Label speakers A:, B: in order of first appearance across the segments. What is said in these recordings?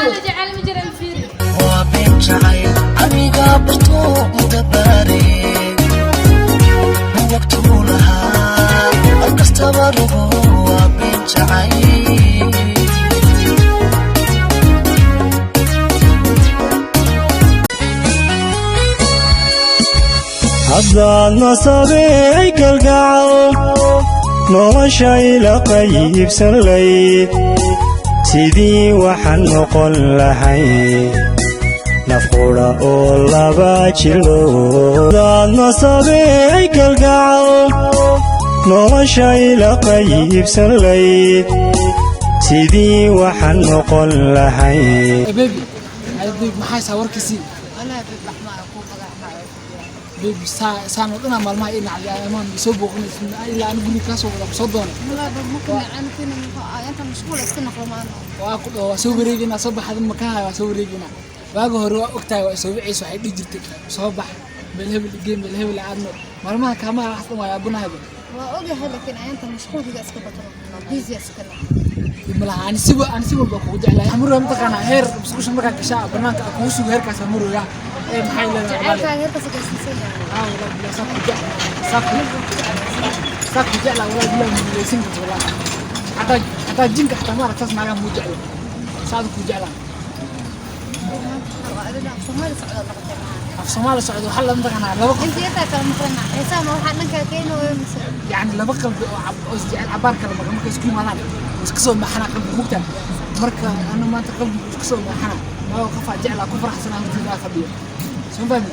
A: Alla jecel ma jiran fiiri.
B: Waa been jacayl aniga barto mudabaare waqtuu lahaa mar kastaba rugo waa been jacayl.
C: Haddaad nasabey kalgacal nolosha ila qaybsan layd, sidii waxaan noqon lahay nafqudha oo laba jilo. Haddaad nasabey kalgacal nolosha ila qaybsan layd, sidii waxaan noqon lahay.
D: Baby, ay baby, maxay saa warkiisii?
E: Wallaahi baby, wax ma ku qadax.
D: Baby, saa saan oo dhan maalmaha ii nacday amaan soo booqanaysa ilaa aan guriga ka soo wada soo doonay.
E: Wallaahi baby, marka aan inta mashquul iska noqdo maano.
D: Waa ku dhaw, waa soo wareegayna, soo baxada makaha, waa soo wareegayna. Waaga hore waa ogtahay, waa soo wiciis, waxay dhihi jirtay soo bax, meel hebel igee, meel hebel aadno. Maalmaha kaamaha wax dhan waa yaabanahay.
E: Waa ogahay, laakiin ayanta mashquulkiga iska bato, busy iska noqdo.
D: Malaha aan si walba kugu jeclahay. Amuro mataqaanaa heer musqusha markaa gashaa banaanka aan kugu sugo, heerkaas amuroya ee maxay leedahay?
E: Jacaylkaaga heerkaas gaarsiisan yahay.
D: Ah, wallahi billahi saa ku jeclahay, saa ku jeclahay, wallahi billahi muleysan karto, wallahi xataa jinka xataa ma aragtaas naagaha muu jeclo saad ku jeclahay.
E: Soomaali socda noqotay maxaa?
D: Af Soomaali socdo waxaa la mataqaanaa laba qof.
E: Inta yartaa kala maqlana xiisaha ma waxaa dhankaa keenayo mise?
D: Yacni laba qalbi oo oo isjecel cabaar kala maqan markay isku yimaadaan oo iska soo maxana qalbiga mugtaa. Marka ana maanta qalbigu iska soo maxana waa qofaa jeclaa ku faraxsanaa hortiisa aa fadhiyo, soo fahmi?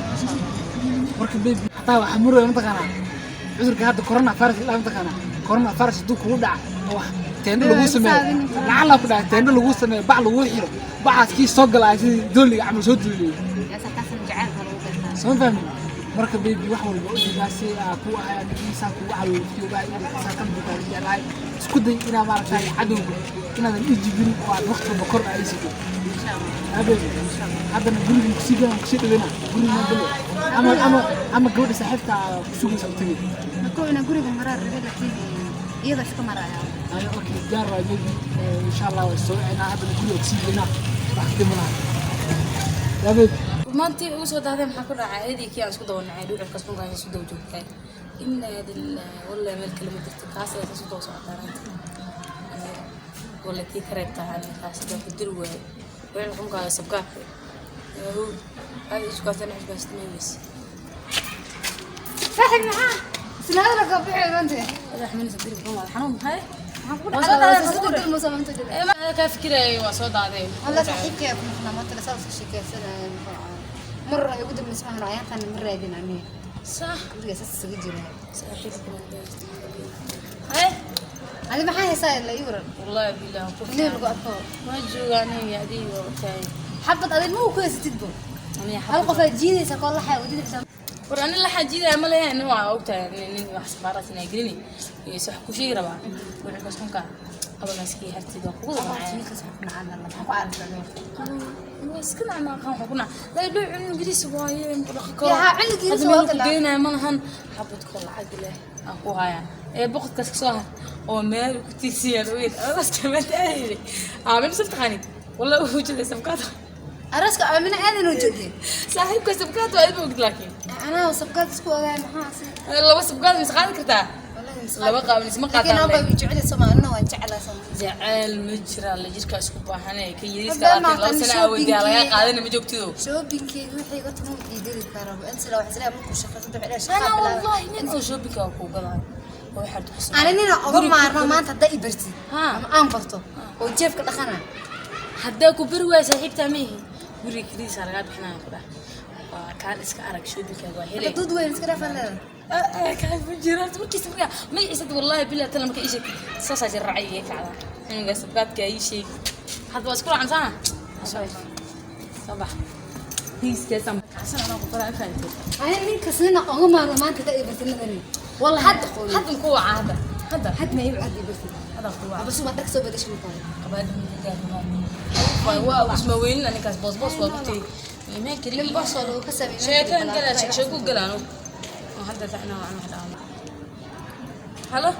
D: Marka baby, xataa waxaa muraya mataqaanaa cudurka hadda corona virus la mataqaanaa, corona virus hadduu kugu dhaca oo wax teendo lagu sameeyo, lacala ku dhaca, teendo lagu sameeyo, bac lagu xiro, bacaas kii soo galaya sidii dooliga camal soo duuliyo.
E: Kaasna jacaylka lagu gartaa.
D: Soo fahmi? Marka baby, wax walba ujeedaa si aa ku ahay anigiisaa kugu caloolfiyo saa qalbiga jeclahay. Isku day inaa maaragtay cadowga inaadan ii jibin oo aad waqti walba kor aa ii sito. Baby, haddana guriga kusii galan, kusii dhaweyna guriga ma galo ama gabadha saaxiibta aa ku sugaysa u tagay.
E: Marka inaan guriga maraa rabe, laakiin iyada iska maraya.
D: Ayo, okay, diyaar waay baby. Insha Allah waa soo wacinaa, haddana guriga kusii geynaa, wax kadib malaha yaa baby.
A: Maantii ugu soo daaday maxaa ku dhacay? Ayadii kii aan isku daba nacay dhuucilkaas dhulkaas isu daba joogtay. Inaa lillahi, wallahi meel kale ma jirto, kaas ay isu daba socotaa maanta. Wallahi kii ka reebtaa aniga kaas hadaa ku diri waayo dhuucil xunkaa sabgaabka yahow aad isu kaasana iskaastameyweys.
E: Saaxiib, maxaa isla hadalka bixi maanta?
A: Madax manisa diri xun xanuun maxay?
E: Maxaa ku dhacay? Isku dulmusa maanta jira.
A: Ee, ma kaa fikirayay, waa soo daaday.
E: Alla saaxiibkay ku maqnaa maanta, la saas sheekaysanaya mar ay ugu dambaysa waxaan ayaantan ma raadin aniga.
A: Sax.
E: Guriga saas isaga jira.
A: Saaxiibka hay.
E: Adi maxaa haysaa ila ii waran?
A: Wallahi billahi ku
E: Nin lagu arko.
A: Ma jooga aniga, adiga waa ogtahay.
E: Xabad adin ma ku haysatid bo?
A: Aniga
E: hal qof aad jiidaysa koo laxay u jiidaysa.
A: War ani la xajiidaya ma lahayn, waa ogtahay nin wax safaaraas inay gelini iyo wax ku sheegi rabaa wuxuu kaskunka qabanaskii hartid waa kugu damacay.
E: Maxaa ku aragtaa?
A: Waa iska nacnaa qan waxaa ku nac laa dhuu cunugiisa waaye ku dhaqi karo.
E: Yaa, cunugiisa
A: Hadda
E: waa
A: meel ku
E: kala.
A: geynayo ma lahan, xabadkoo lacag leh aan ku hayaa ee boqodkaas kasoo har oo meel ku tiirsiyaan weyn arooska maanta aadayday aamin saf taqaanid wallah uu jiray sabkaata.
E: Arooska Aamina aadan oo joogay.
A: Saaxiibka sabkaata waa idin ogid laakiin.
E: Anaa sabkaad isku ogaay maxaa si?
A: Laba sabkaad mis qaadi kartaa, laba qaabin isma
E: laakiin
A: qaataan.
E: Aba jecel Soomaalina waan jeclaa Soomaali.
A: Jacayl ma jira la jirka isku baahanay ka yariiska
E: Haddana
A: laakiin laba
E: maanta
A: sano awoodiyaa laga
E: shopping-kii-
A: qaadana ma joogtido.
E: Shoppingkeyga wixii iga tumo diidiri karo inta wax isla markuu shaqada dabci shaqa
A: Ana
E: bilaabay.
A: Wallahi nin oo shoppingka waa kuu gadaayo oo waxaad ku
E: Ani nina oga
A: Guriga
E: maarmo maanta haddaa i bartid
A: Ha.
E: ama aan barto oo jeefka dhaqana.
A: Haddaa ku beri waaya saaxiibtaa ma ihi, guriga kelidiisa lagaa bixinaya ku dhah waa kaan iska arag shoppingkaaga waa helay.
E: Dad weyn iska dhaafan leedahay.
A: Kaan ma jiraan markiisa markaa magaciisa wallahi billahi tala marka ii sheegtid saasaa jir racay iga kacdaa cunugaa sabkaadka ii sheegi hadda waa isku raacsan saana soo bax hiiskaasaan kacsan anaa ku baraa fahamtay.
E: Ani ninkas nina oga maarmo maanta haddaa i bartid nadani.
A: والله
E: Hadda
A: hadda ku waca hadda hadda.
E: Had ma iib hadda i bartid.
A: Hadda ku waca.
E: Aba suma dhag soo badashay markaa.
A: Qabaad waa isma weynina ninkaas boos boos waa ku tiri imaan kari.
E: Nin boos oo lagu ka sameeyay.
A: Sheekan kale sheeko galaano oo hadda tacna waa wax dhaamo. Halo.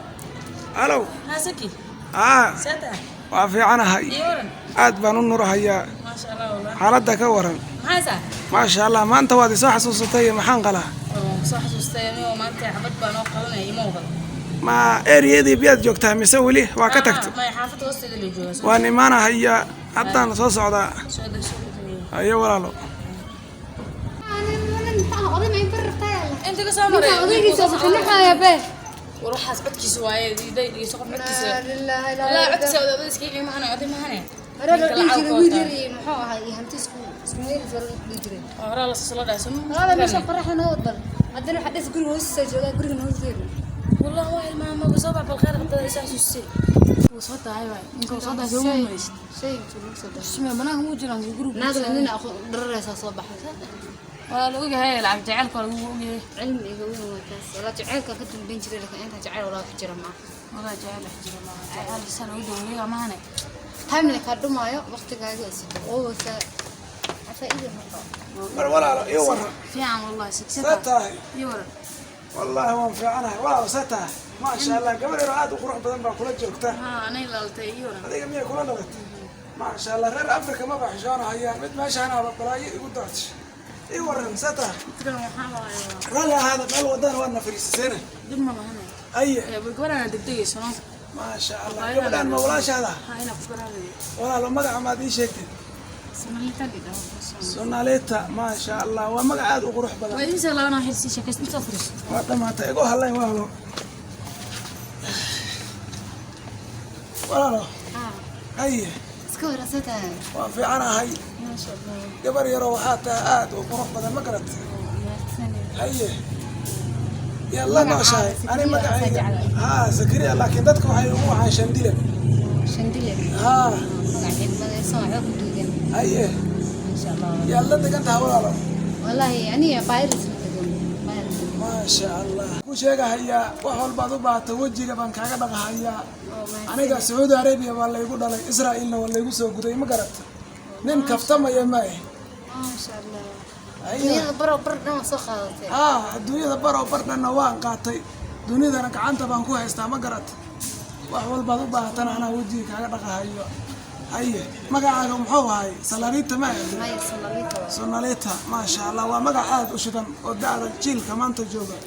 F: Alow.
A: Ha saki.
F: Aa.
A: Sata.
F: Waa fiicanahay.
A: Iyo waran.
F: Aad baan u nurahayaa.
A: Ma Maasha Allah wallah.
F: Xaaladda ka waran?
A: Maxaa saa?
F: Maasha Allah, maanta waad isoo xasuusatay, maxaan qalaa?
A: Oo soo xasuustay anigoo maanta xabad baa noo qalanaya ima ogal.
F: Ma eriyadii biyaad joogtaa mise weli waa ka tagtay?
A: Maya, xaafadda hoosteeda la joogaa.
F: Waan imaanahaya, haddaan soo socdaa.
A: Soo deg, soo deg.
F: Ayo walaalo.
E: Oday ma inta rabtaa?
A: Inta ka soo maray.
E: Odaygiisa saxanaxaya be.
A: War waxaas codkiisa waaye, diiday dhigeyso qof codkiisa.
E: Lilaahi.
A: Walaa codkiisa oday iska iga mahane, oday mahane.
E: Hore loo dhihi jiray wiil yar iyo muxuu ahaa iyo hanti isku meel loo dhihi jiray.
A: Horaa la soo dhahay soo.
E: Walaal, meesha qoraxda noo wadbal. Haddana waxaa dhis guriga hoostiisa joogaa, guriga hoosteeda.
A: Wallah waa ilmaama soo bax, bal khayr qabtada isa xasuusisay. Wuu soo tahay waay. Ninka wuu soo tahay, soo mamaysid.
E: Shay intuu lagu soo daray.
A: Sumee banaanka muu jiraan guriga.
E: Naagna nin aqoon dhararaysaa soo baxay.
A: Waa la ogyahay, lacag jacaylka waa lagu ogyahay.
E: Cilmiga weyn waa kaas. Walaa jacaylka ka dambeyn jiray, laakiin inta jacayl walaa wax jira maaha.
A: Walaa jacayl wax jira maaha. Jacaylkiisa lagu daweeyo mahane.
E: Time ka dhumaayo, waqtigaaga is duqoobeysa. Faa'iido ma qabo.
F: Mar walaalo, ii waran?
A: Fiican wallahi,
F: See
A: sigsata.
F: tahay?
A: Iyo waran.
F: Wallaahi waan fiicanahay walaalo, see tahay? Maasha Allah, gabar yaroo aad u qurux badan baa kula joogta.
A: Haa, anay laaltay, iyo waran.
F: Adiga miyay kula dhalatay? Maasha Allah, reer Afrika maba xishoonahayaan, mid meeshaanaaba balaayo igu doortashay. Ii waran, see tahay?
A: Dadkan waxaa waaye waa
F: Raalli ahaada, meel wadaan waadna fariisiseene.
A: Dib ma lahane.
F: Aye.
A: Ee gabadhaan degdegayso no.
F: Maasha Allah, gabadhaan ma walaashaada?
A: Haa, inaa ku baraadayo.
F: Walaalo, magaca maad ii sheegtay?
A: Somalita dhidhaw.
F: Sonaleta, maasha Allah, waa magac aad u qurux badan.
A: Waa idin soo laabanaa, xilsi sheekaysta soo fariiso.
F: Waa dhamaatay, igu hadlayn walaalo. Walaalo. Haye.
E: Iska warasay tahay.
F: Waan fiicanahay.
E: Maasha Allah.
F: Gabar yaroo waxaa tahay aad u qurux badan, ma garat? Haye, yaa la nooshahay? Ani magacayga haa Zakariya, laakiin dadka waxay ugu wacaan Shandile.
E: Shandile.
F: Haa.
E: Magac cilmadaysan waxba ku duugan.
F: Haye.
E: Maasha Allah.
F: Yaa la degan tahay walaalo?
E: Wallahi aniga Paris la degan. Paris.
F: Maasha Allah, ku sheegahayaa wax walbaad u baahata, wejiga baan kaaga dhaqahayaa. Aniga Sacuudi Arabia baa laygu dhalay, Israa'iilna waa laygu soo guday, ma garata? Nin kaftamaya maahe.
E: Maasha Allah.
F: Ayo.
E: Dunyada baro bar dhan waa soo qaadatay.
F: Haa, adduunyada baroo bar dhanna waan qaatay, dunidana gacanta baan ku haystaa, ma garata? Wax walbaad u baahatana anaa wejiga kaaga dhaqahayo. Haye, magacaaga muxuu ahay? Salarita ma ahayd?
E: Maya, Somalita waa.
F: Sonalita, maasha Allah, waa magac aad u shidan oo da'da jiilka maanta jooga.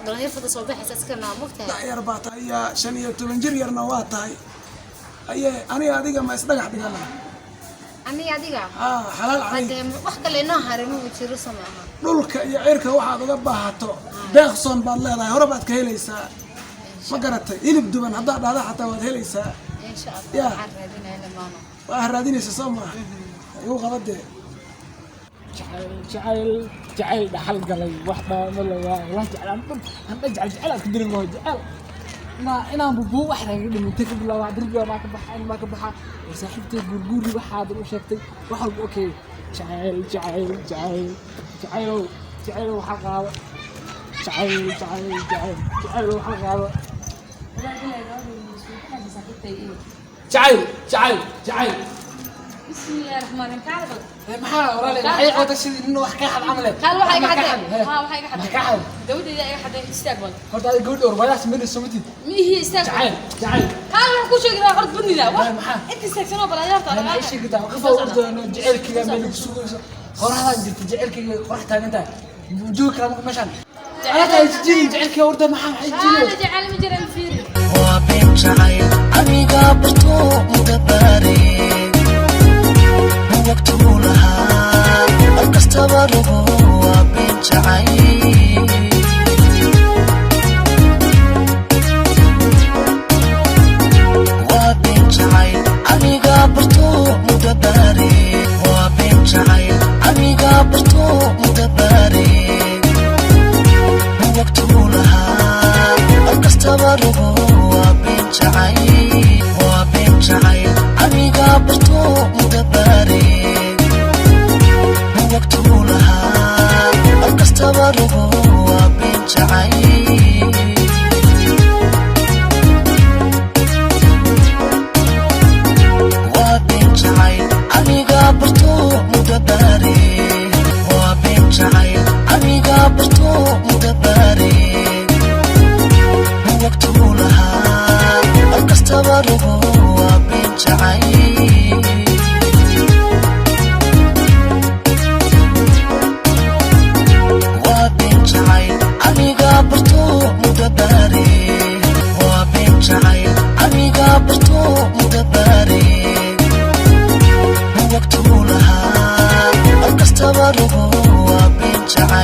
E: Dhalinyartada soo baxaysa iska naa mogtahay.
F: Dhac yar baa tahay, yaa 15 jir yarna waa tahay. Haye, aniga adiga ma isdhagax dhigana?
E: Aniga adiga.
F: Haa, xalaal calayk.
E: Hadee wax kale inoo haray ma jiro, soo maaha?
F: Dhulka iyo cirka waxaad uga baahato deeqsoon baad leedahay, hore baad ka helaysaa, ma garatay? Hilib duban haddaad dhahda xataa waad helaysaa.
E: Insha Allah.
F: Ya.
E: Waxaan raadinaya lamaano.
F: Waa raadinaysa soo maaha? Igu qabadee.
D: Jacayl, jacayl, jacayl dhaxal galay wax dhaama la waa. Wallahi jacayl aan dhan aan dhan jacayl, jacayl aan ku dirin waa jacayl inaan bubuu wax laga dhimin, inta ka bilaaba darbiga maa ka baxa, maa ka baxa. War saaxiibtay guurguuri waxaad u sheegtay wax walba, okay. Jacayl, jacayl, jacayl, jacaylow, jacaylow, waxa qaado. Jacayl, jacayl, jacayl, jacaylow, waxa qaado. Jacayl, jacayl, jacayl.
A: بسم الله الرحمن الرحيم، تعال بل.
D: Maxaa walaal, maxay codta sidii nin wax ka xad camal eh?
A: Qaal waxa iga
D: Maxaa ka
A: xaday.
D: xad?
A: Haa, waxa iga xaday.
D: Maxaa ka xad?
A: Gabadhayda iga xaday, istaag bal.
D: Horta adiga gabadha orbaadaas meel soo matid.
A: Mihi istaag.
D: Jacayl, jacayl.
A: Qaal wax ku sheegi lahaa horta badnida. Wax
D: Maxaa? Maxaa?
A: inta istaagsanoo bal ayaarta.
D: Maxay sheegtaa? Qof oo ordayno jacaylkayga meel ku sugayso. Qoraxdaan jirta, jacaylkayga qorax taagan tahay. Joogi karaa marka meeshaan. Alaabta ay jirin jacaylkayga orda, maxaa maxay
A: Qaal
D: jirin?
A: jacayl ma jiraan, fiiri.
B: Waa been jacayl aniga barto mudabaare waqtuu lahaa qof kastaba rugo, waa been jacayl. Waa been jacayl aniga barto mudabaare, waa been jacayl aniga barto mudabaare waqtuu lahaa qof kastaba rugo, waa been jacayl, waa been jacayl aniga barto. Baan